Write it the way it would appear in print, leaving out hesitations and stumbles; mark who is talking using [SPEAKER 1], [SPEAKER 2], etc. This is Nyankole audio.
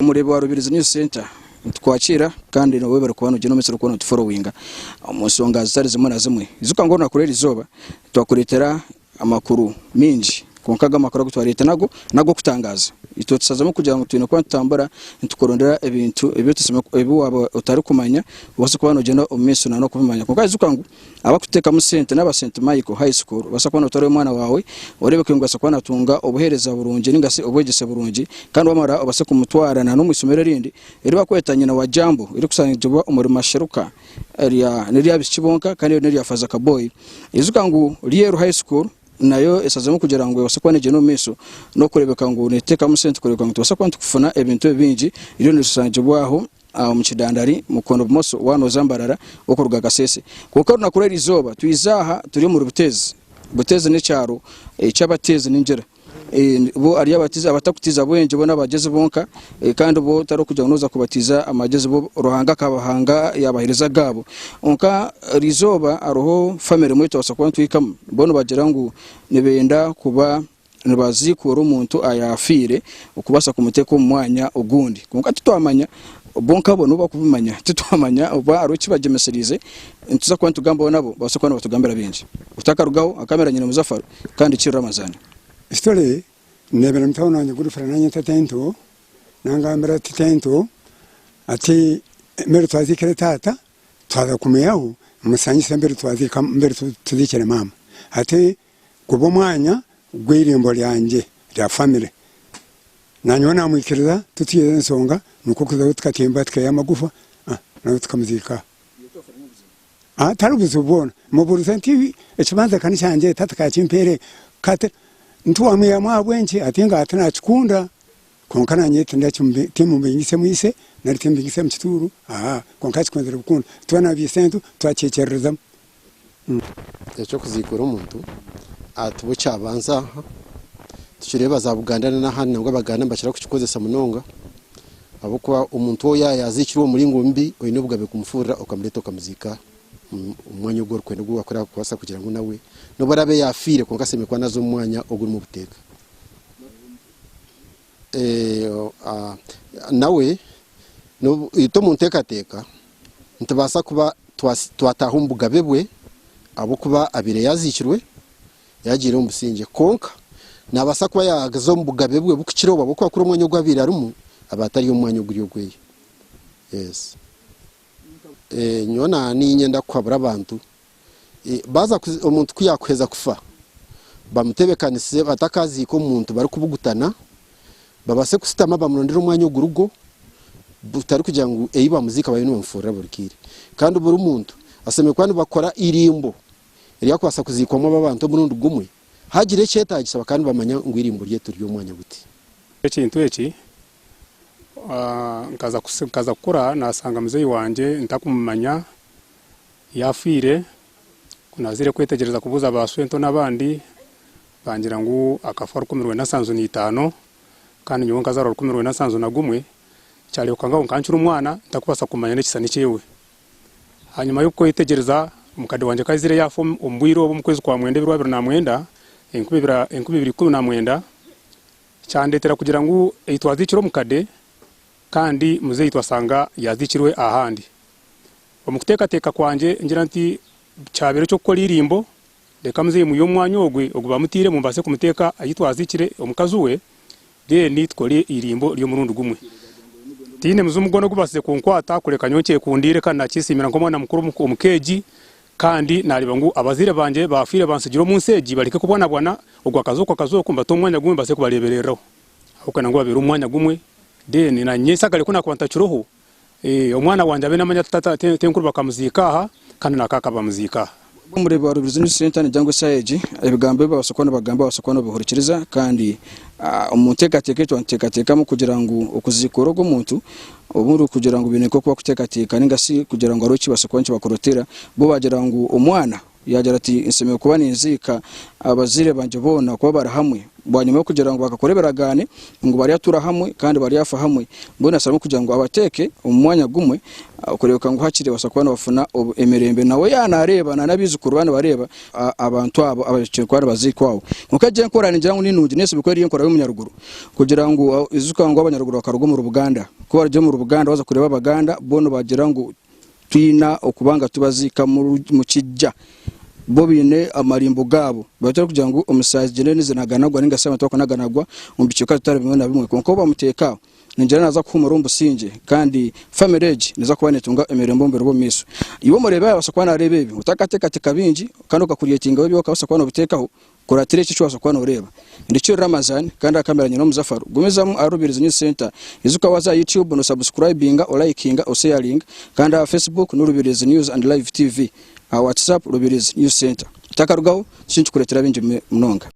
[SPEAKER 1] Omureebi wa Rubirizi News Centre nitukwakiira kandi nooba webare kuba nogyenda omu maisho orikuba notuforowinga omu nshonga zitari zimwe na zimwe. Ijuka ngu orunaku rw'erizooba twakureetera amakuru maingi kwonka ago amakuru agu twareeta nago n'ag'okutangaaza. Itwe tushazamu kugira ngu twine kuba nitutambura nitukurondera ebintu ebi waaba otarikumanya obaase kuba nogyenda omu maisho n'okubimanya. Kwonka ijuka ngu Abarikuteekamu sente n'aba St Michael High School obaasa kuba nootwarayo omwana waawe oreebeke ngu abaasa kuba naatunga obuheereza burungi ninga shi obwegyese burungi kandi wamara obaase kumutwara na n'omu ishomero erindi eri barikweta Nyina wa Jambo erikushangibwa omuri Masheruka erya n'ery'abaishiki bonka kandi eryo n'erya Faaza Kaboyi. Ijuka ngu Ryeru High School nayo eshaziremu kugira ngu ebaase kuba neegyenda omu maisho n'okureebeka ngu neeteekamu sente kureebeka ngu nitubaasa kuba nitukufuna ebintu ebi bingi eriyo neeshangibwa aho omu kidandari mukono bumoso waaba nooza Mbarara orikuruga Kasese. Kwonka orunaku rw'erizooba twija aha turi omuri Buteezi. Buteezi n'ekyaro eky'abateezi ningira. Bo hariyo abatakutiiza bwengye bo n'abagyezi bonka kandi bo tarikugira ngu nooza kubatiiza amagyezi bo Ruhanga akabahanga yaabaheereza agaabo. Kwonka erizooba hariho famire emwe ei turabaasa kuba nituhikamu bo nibagira ngu nibenda kuba nibaziikuura omuntu ayaafiire okubaasa kumuteeka omu mwanya ogundi. Kwonka titwamanya, bo nkabo nibo barikubimanya, titwamanya oba hariho eki bagyemesereize, nituza kuba nitugambaho nabo babaase kuba nibatugambira bingi. Otakarugaho, akamera nyine Muzafaru kandi Kiri Ramazani.
[SPEAKER 2] Story, Ndebire mutahuni wangye Godfrey nanyeta Tento, nangambira ati Tento, ati mbere twazikire taata twaza kumwihaho musanyise mbere twazika mbere tuzikire maama ati Gube omwanya gw'eirimbo ryangye rya famire. Nanyowe namwikiriza tutiire ensonga nikwo kuzaho tukatimba tukaiha amagufa nawe tukamuziika aho. Tihariho buzibu bwona. Mubuurize nti ekibanza ka nikyangye tata kakimpere kati nti wamwihamu ahabw'enki? Ati ngaaha tinakikunda kwonka nanye timumbingisemu ise nari timbingisemu kituuru kwonka akikunzire bukunda. Twena abaisento twakyekyererezamu.
[SPEAKER 3] Eky'okuziikura omuntu tibwo kyabanza aha, tukireeba za Buganda n'ahandi nabwo Abaganda nibakira kukikozesa munonga ahabw'okuba omuntu ou yaaba yaaziikirwe omu muringo mubi oine obugabe kumufuurira okamureeta okamuziika omu mwanya ogu orikwenda ogu arikubaasa kugira ngu nawe n'obu araabe yaafiire kwonka ashemereire kuba naaza omu mwanya ogurimu obuteeka. Nawe itwe omu nteekateeka nitubaasa kuba twataaha omu bugabe bwe ahabw'okuba abaire yaaziikirwe yaagiire omu busingye. Kwonka naabaasa kuba yaaza omu bugabe bwe bukukira obu ahabw'okuba kuri omwanya ogu abaire arimu aba atari omu mwanya oguri ogweye. Nyowe niinyenda kuhabura abantu Baaza omuntu ku yaakuheza kufa, bamutebeekanisize batakaziika omuntu barikubugutana, babaase kushutama bamurondere omwanya ogurigo butarikugira ngu ei bamuziika bariyo nibamufuurira buri kaire. Kandi buri muntu ashemereire kuba nibakora eirimbo eryakubaasa kuziikwamu abo abantu omurundi gumwe, haagira ekyetaagisa bakaba nibamanya ngu eirimbo ryaitu riri omwanya guti.
[SPEAKER 4] Ekintu eki nkaza kukura naashanga muzeeyi wangye ntakumumanya. Yaafiire, ku naaziire kwetegyereza kubuuza ba swento n'abandi, bangira ngu akafa 1975, kandi nyowe nkazaarwa 1971, kyareebeka ngu aho nkaba nkiri omwana ntarikubaasa kumanya n'ekishushani kyewe. Ahanyima y'okwetegyereza, omukade wangye ku aizire yaafa omu bwire obu omu kwezi kwa mwenda ebiro abiri namwenda, 2019, kyandeetera kugira ngu ei twaziikire omukade kandi muzeeyi twasanga yaaziikirwe ahandi. Omu kuteekateeka kwangye ngira nti, Kyabaire eky'okukora eirimbo, reka muzeeyi mwihe omu mwanya ogwe ogu bamutairemu mbaase kumuteeka ahi twaziikire omukazi we, then tukore eirimbo ry'omurundi gumwe. Tihaine muzimu gwona ogubaasize kunkwata kureka nyowe nkyekundiire kandi nakyesiimira nk'omwana mukuru omu ka egi kandi naareeba ngu abazaire bangye baafiire bantsigiire omu nsi egi bareke kubonabona, ogwo akazooka akazooka mbate omu mwanya gumwe mbaase kubareebereraho ahabw'okwenda ngu babeere omu mwanya gumwe then naanye nshagare ku naakuba ntakiroho. Omwana wangye abe namanya ati tata tenkuru bakamuziika aha kandi na kaaka bamuziika aha.
[SPEAKER 1] Omureebi wa Rubirizi News Centre nigira ngu eshaaha egi ebigambo ebi babaasa kuba nibagamba babaasa kuba nibabihurikiriza kandi omu nteekateeka ei twanteekateekamu kugira ngu okuziikuura ogu omuntu obundi kugira ngu baine nk'oku barikuteekateeka ninga shi kugira ngu hariho eki babaasa kuba nikibakorotera bo baagira ngu omwana yaagira ati nshemereire kuba ninziika abazaire bangye boona kuba bari hamwe. bwanyima y'okugira ngu bakakora ebiragaane ngu baryatuura hamwe kandi baryafa hamwe. Mbwenu yasharamu kugira ngu abateeke omu mwanya gumwe kureebeka ngu hakiri babaasa kuba nibafuna emirembe. Nawe yaaba naareeba na n'abaijukuru baaba nibareeba abantu abo abahikire kuba nibaziikwa aho. Kwonka egyo enkora ningira ngu ni nungi n'eshobe kuba eri enkora y'omunyaruguru kugira ngu ijuka ngu abanyaruguru bakaruga omuri Buganda. Ku barugire omuri Buganda waaza kureeba Abaganda bo nibagira ngu twina okuba nga tubaziika mu kijja. Bo baine amarimbo gaabo. Baitu arikugira ngu omu shaaha zigyendire nizinaganagwa ninga shi abantu barikunaganagwa omu bicweka bitari bimwe na bimwe. Kwonka obu bamuteeka aho, ningira naaza kuhuumura omu busingye kandi famire egi neeza kuba neetunga emirembe omu biro by'omu maisho. Iwe omureebi yaabaasa kuba naareeba ebi, otakateekateeka bingi kandi okakuryetingaho ebi okabaasa kuba noobiteekaho, Kuratira eki ekiwabaasa kuba noreeba. Ndi Chiri Ramazan kandi aha kamera nyine Omuzafaru. Gumizamu aha Rubirizi News Center. Ijuka waza aha YouTube no subscribinga, olikinga, osharinga kandi aha Facebook ni Rubirizi News and Live TV. Aha WhatsApp Rubirizi News Center. Otakarugaho, tukye nitukuretera bingi munonga.